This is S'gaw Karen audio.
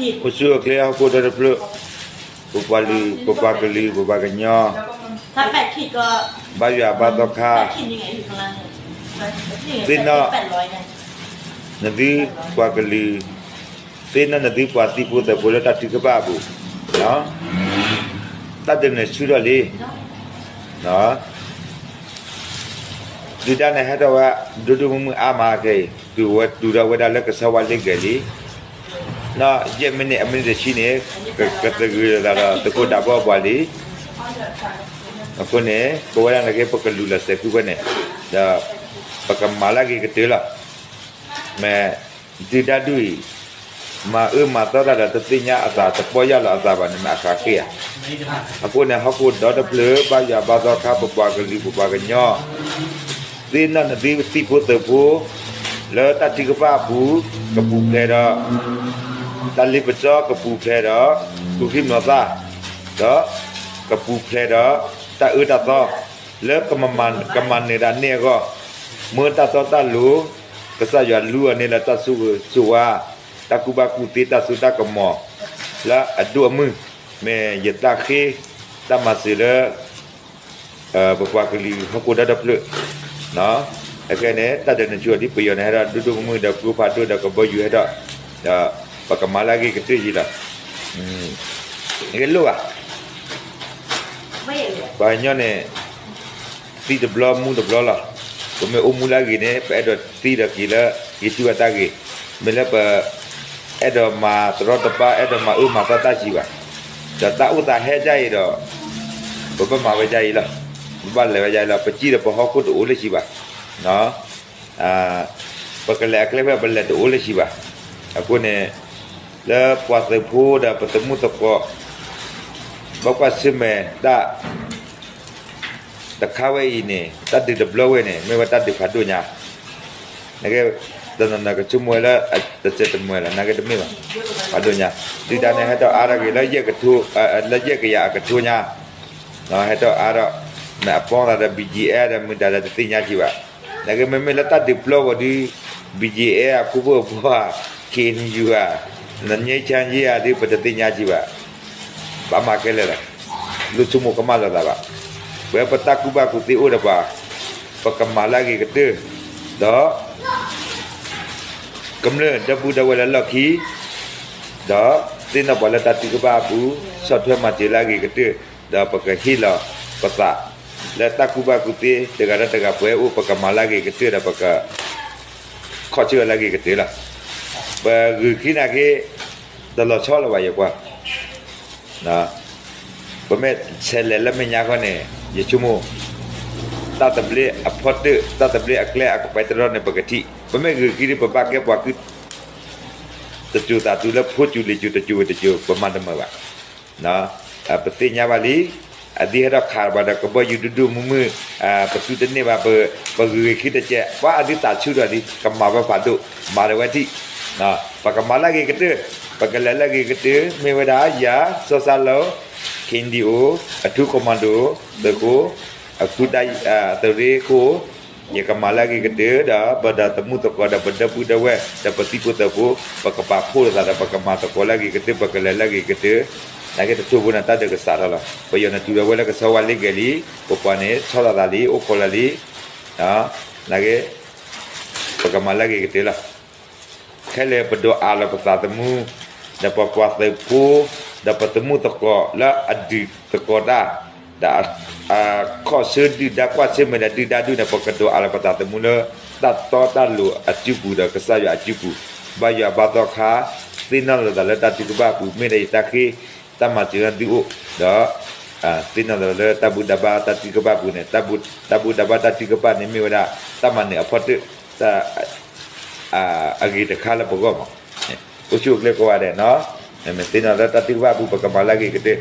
အိၣ်ဆူၣ်အိၣ်ချ့ဟီၣ်ခိၣ်ဒီတဖျၢၣ်, ပပှၤကလုာ် ပပှၤကညီ, ဘါယွၤဘါသီခါ, သ့ၣ်နီၣ် နသုပှၤကလုာ်, သ့ၣ်နီၣ်နသုပှၤသံၣ်ဖိသၢၣ်ဖိလၢတၢ်ထုကဖၣ်အပူၤ, တၢ်ဒုးန့ၣ်ဆူၣ်ထီၣ်လံ. ဒုၣ်ဒါန့ၣ်ဟဲထီၣ်ဝဲ ဒိၣ်ဒိၣ်မုၢ်မုၢ်အါမးခဲအံၤ, တုၤဝဲတုၤထီၣ်ဝဲဒၣ်လၢကဆီဝါလ့ကဲၤလံ. ယဲၢ်မံးနံး အမံးနံးတဆံန့ၣ် ကသဂုၤလိာ်သးဒီးသုးခိၣ်ဒးဘီပှၤလံ. အဃိန့ၣ် ပဝဲဒၣ်န့ၣ်က့ ပကလူၤလီၤစဲးခုဖဲန့ၣ်, ဒီးပကမၤလၢဂ့ၤကတၢၢ်လီၤ. မ့ၢ်ဒုၣ်ဒါဒုၣ်အံၤ မၤအၢမၤသီတၢ်ဒီးတသ့ၣ်ညါအသး တပီၢ်ယၢ်လီၤအသးဘၣ်န့ၣ် မ့ၢ်အဃးဃ့ဧါ. အဃိန့ၣ် ဟီၣ်ခိၣ်ဒီတဖျၢၣ် ဘါယွၤဘါသီခါ ပပှၤကလုာ် ပပှၤကညီ, သ့ၣ်နီၣ်နသုသံၣ်ဖိသၢၣ်ဖိ လၢတၢ်ထုကဖၣ်အပူၤ, ကပူၤဖျဲးဒီး တၢ်လ့ပစီ, ကပူၤဖျဲးဒီး သူၣ်ကံၢ်မီၤသၣ်, ဒီးကပူၤဖျဲးဒီး တၢ်အၢတၢ်သီ လၢကမၤနၢၤဒၣ်န့ၢ်အဂီၢ်, မ့ၢ်တၢ်တီတၢ်လိၤ, ကစၢ်ယွၤလူအီၤန့ၣ်လၢတၢ်ဆိၣ်ဂ့ၤဆိၣ်ဝါ, တၢ်ကူၣ်ဘၣ်ကူၣ်သ့ တၢ်စိတၢ်ကမီၤ လၢအဒိၣ်အမုၢ်, မ့ၢ်ယသးဃ့ တၢ်မၤစၢၤလၢ ပပှၤကလုာ်ဟီၣ်ခိၣ်ဒီတဖျၢၣ်, အခဲန့ၣ် တၢ်ဒုးန့ၣ်ဆူၣ်ထီၣ်လံ ပယီၤန့ၣ်ဟဲထီၣ် ဒိၣ်ဒိၣ်မုၢ်မုၢ်ဒီးကျိဖးဒိၣ်ဒီးကဘီယူၤဟဲထီၣ်, ဒီးပကမၤလၢဂ့ၤကတၢၢ်ယံၤလီၤ. ဂ့ၤလိၣ်ဧါ, ပှၤကညီန့ၣ် သံတဘျီမူတဘျီလီၤ. ပမ့ၢ်အိၣ်မူလၢအဂ့ၤန့ၣ် ပအဲၣ်ဒိးသံဒီးက့ၤလၢ က့ၤထံၣ်ဝဲတၢ်ဂ့ၤ, မ့ၢ်လၢပ အဲၣ်ဒိးမၤတရီတပါ အဲၣ်ဒိးမၤအၢမၤသီတၢ်စံးဘၣ်, ဒီးတၢ်အိၣ်သးဟဲဒ်အံၤဒီး ပဘၣ်မၤဝဲဒ်အံၤလီၤ. ပဘၣ်လဲၤဝဲဒ်အံၤလီၤ. ပစံၣ်ဒီးပဟီၣ်ခိၣ်တအိၣ်လၢၤစံးဘၣ်, ပကလဲၤအကျဲဖဲပလဲၤတအိၣ်လၢၤစံးဘၣ်. အဃိန့ၣ် လၢပှၤသုးဖိဒီးပသုးမုၢ်သကိး ဘၣ်ကွၢ်ဆၢၣ်မဲာ်တၢ် တခါဝဲအံၤန့ၣ် တၢ်ဒုးတဘျီဝဲန့ၣ် မ့ၢ်ဝဲတၢ်ဒုးဖးဒိၣ်ညါ, နကဲ တနီၤနီၤကဆိကမိၣ်ဝဲလၢ တစဲးတမှဲၤလီၤ နကဲတမ့ၢ်ဘၣ်, ဖးဒိၣ်ညါ, ဒုၣ်ဒါန့ၣ် ဟဲထီၣ်အါထီၣ်က့ၤလၢ လၢယဲၢ်ကယၤအကထိညါ, ဟဲထီၣ်အါထီၣ် မ့ၢ်အပီသးဒီး ဘံၣ်ကၠံၣ်အဲၣ် ဒီးမုၢ်တၤဒီးတသ့ၣ်ညါက့ၤဘၣ်, နကဲမ့မ့ၢ်လၢတၢ်ဒုးပျီဝဲဒီး ဘံၣ်ကၠံၣ်အဲၣ် အခိၣ်ဖိအပှၤ ခ့ၣ်အဲၣ်ယူၣ် ဧါ, နညဲဆါယဲၢ်ဧါဒီး ပတသ့ၣ်ညါက့ၤဘၣ်, ဘၣ်မၤခဲလၢာ်လီၤ, လူၢ်ဆိကမိၣ်ကမၣ်လိာ်သးဘၣ်, ပဝဲပတၢ်ကူၣ်ဘၣ်ကူၣ်သ့အိၣ်ဒီးပှၤ, ပကမၤလၢအဂ့ၤကတၢၢ်, ဒီး ကမျၢၢ်ဒီပုၢ်ဒီဝဲၢ်လၢလီၢ်ခံ, ဒီးသ့ၣ်နီၣ်ပှၤလၢတၢ်ထုကဖၣ်အပူၤ, ဆီၣ်ထွဲမၤစၢၤလၢအဂ့ၤကတၢၢ်, ဒီးပကဟ့ၣ်လီၤပသး လၢတၢ်ကူၣ်ဘၣ်ကူၣ်သ့ တဂၤဒီးတဂၤပှဲၤအိၣ် ပကမၤလၢအဂ့ၤကတၢၢ်ဒီးပက ခီၣ်ဆၢလၢအဂ့ၤကတၢၢ်လီၤ. ပဂုာ်ခံနာ်က့ တလီၤဆီလၢၤဘၣ်ယကွၢ် ပမ့ၢ်ဆဲးလဲၤလၢမဲာ်ညါခီန့ၣ် ယဆိကမိၣ် တၢ်သဘျ့အဖီတၢၣ် တၢ်သဘျ့အကျဲအကပဲတရီန့ၣ် ပကထံၣ် ပမ့ၢ်ဂုာ်ခံဒီး ပဘၣ်ကဲပှၤကုၢ် တစိၤသးတုၤလၢဖိစိၤလံၤစိၤတစိၤဝံၤတစိၤ ပမၤတမုာ်ဘၣ်. ပသ့ၣ်ညါဘၣ်လံ အဒုးဟဲထီၣ်ခးပှၤဒီးကဘီယူၤဒူဒူမုၢ်မုၢ် ပသုတန့ၢ်ဘၣ် ပဂုာ်ဂ့ၤခံတကဲး ပှၤအဒုးသးဆူၣ်ထီၣ်လံ ကမၤဝဲဖးဒိၣ် မၤတဝဲထံၣ် ပကမၤလၢအဂ့ၤကတၢၢ် ပကလဲၤလၢအဂ့ၤကတၢၢ် မ့ၢ်ဝဲဒၣ်ယၤ စီၤစၢ်လီၤ ခ့ၣ်ဒံၣ်အိၣ် အထူကမၤဒိၣ် သုးခိၣ် အထူတၢ် သုးရ့ၣ်ခိၣ် ယကမၤလၢအဂ့ၤကတၢၢ်ဒီး ပဒီးသမုၣ်သကိးဒီး ပဒီပုၢ်ဒီဝဲၢ် ဒီးပသံၣ်ဖိသၢၣ်ဖိ ပကပာ်ဖှိၣ်လိာ်သးဒီး ပကမၤသကိးလၢအဂ့ၤကတၢၢ် ပကလဲၤလၢအဂ့ၤကတၢၢ် နာ်က့တထိၣ်ဖိန့ၣ် တၢ်ဒုးကစးထီၣ်လီၤ. ပယီၤန့ၣ်တုၤလီၤဝဲလၢကဆီဝါလ့ကဲၤလံ ပပှၤန့ၣ်ဆီၣ်လီၤသးလံ အိၣ်ခိးလီၤလံ နာ်က့ ပကမၤလၢအဂ့ၤကတၢၢ်လီၤ. ခဲလၢာ်ပဒိးအးလီၤပသးသမူ ဒီးပပှၤသုးဖိ ဒီးပသမုၣ်သကိးလၢအဒုးသကိးတၢ် ဒီးအခီၣ်ဆၢဒုၣ်ဒါကွၢ်ဆၢၣ်မဲာ်ဒီးဒုၣ်ဒါဒုၣ်န့ၣ် ပကဒိးအးလီၤပသးသမူလၢ တၢ်တီတၢ်လိၤအစုပူၤဒီးကစၢ်ယွၤအစုပူၤ ဘါယွၤဘါသီခါ သ့ၣ်နီၣ်လိာ်သးလၢတၢ်ထုကဖၣ်အပူၤ မ့ၢ်ဒီးယတၢ်ဃ့ တၢ်မၤစၢၤလၢသုအိၣ် ဒီး သ့ၣ်နီၣ်လိာ်သးလၢတၢ်ဘူၣ်တၢ်ဘါတၢ်ထုကဖၣ်ပူၤန့ၣ် တၢ်ဘူၣ်တၢ်ဘါတၢ်ထုကဖၣ်န့ၣ်မ့ၢ်ဝဲဒၣ် တၢ်မၤနၢၤအဖီတၢၣ် တၢ် အဂ့ၤတခါလၢပဂီၢ်မး အိၣ်ဆူၣ်အိၣ်ချ့ကိးဂၤဒဲး မ့မ့ၢ်သ့ၣ်နီၣ်လၢတၢ်ထုကဖၣ်အပူၤ ပကမၤလၢအဂ့ၤကတၢၢ်